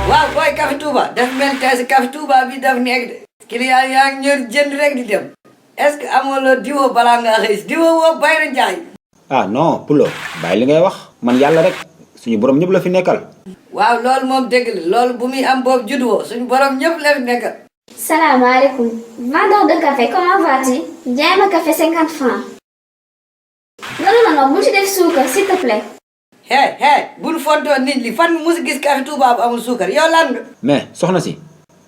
waaw booy café Touba daf mel tey si café Touba bi daf nekk de client yaa ngi ñëw jënd rek di dem est-ce que amoo loo diwoo balaa ngaa xëy si diwoo woo Bayra Njaay ah non Pulo bàyyi li ngay wax man yàlla rek suñu borom ñëpp la fi nekkal. waaw loolu moom dëgg la loolu bu muy am boobu judd woo suñu borom ñëpp la fi nekkal. Salaamaaleykum. Vendeur de café, comment vas-tu? Jaay ma café 50 francs. Non, bul ci def suukar s'il te plaît. bul fontoo nit li fan mu musu gis café Touba bu amul suukar yow lan nga. mais soxna si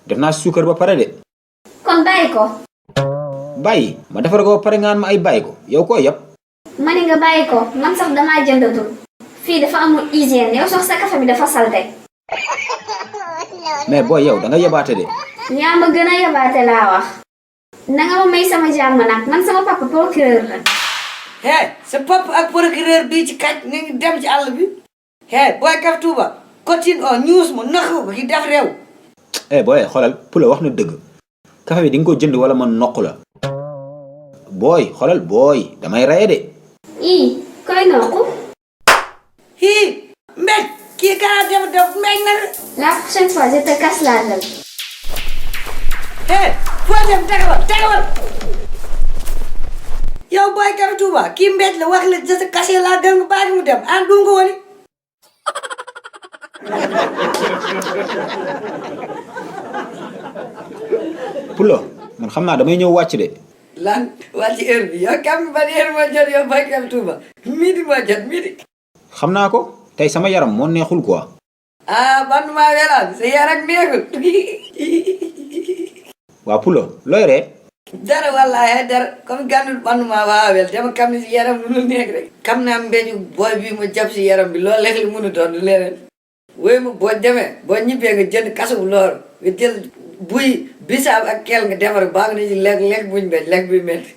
def naa suukar ba pare de. kon bàyyi ko. bàyyi ma defar ko ba pare ngaan ma ay bàyyi ko yow koo yëpp. ma ni nga bàyyi ko man sax damaa jëndatul. fii dafa amul hygiène yow sax sa café bi dafa salte. mais booy yow da nga yebaate de. yaa ma gën a yabaate laa wax. na nga ma may sama jàmm nag man sama papa procureur la. sa papa ak procureur bii ci kaj ni ngi dem ci àll bi. booy café Touba continue on news mu nax ko ki def réew. booy xoolal Pulo wax na dëgg. café bi di nga ko jënd wala ma noq la. booy xoolal booy damay raye de. koy noqu. mbéj kii kaa def mbéj na. La prochaine fois je te casse la gueule. foo dem tagawal. yow booy café Touba kii mbéj la wax la jëse kase laa dem nga bàyyi mu dem an du nga wali. Pulo man xam naa damay ñëw wàcc de. lan wàcc heure bi yow kam ban heure moo jot yow booy café Touba midi moo jot midi. xam naa ko tey sama yaram moo neexul quoi. man maa welaan sa yaram neexul. waa Pulo looy ree. dara wallaahi dara comme gànnul manuma waawel dama kam ni si yaram lu nekk rek kam naa mbéju booy bi ma jàpp si yaram bi loolu lekk li mënu doon leneen wéy ma boo demee boo ñibbee nga jënd kasu bu loor nga jël buy bisaab ak keel nga defar baa nga ni si lekk buñ bet lekk buy métti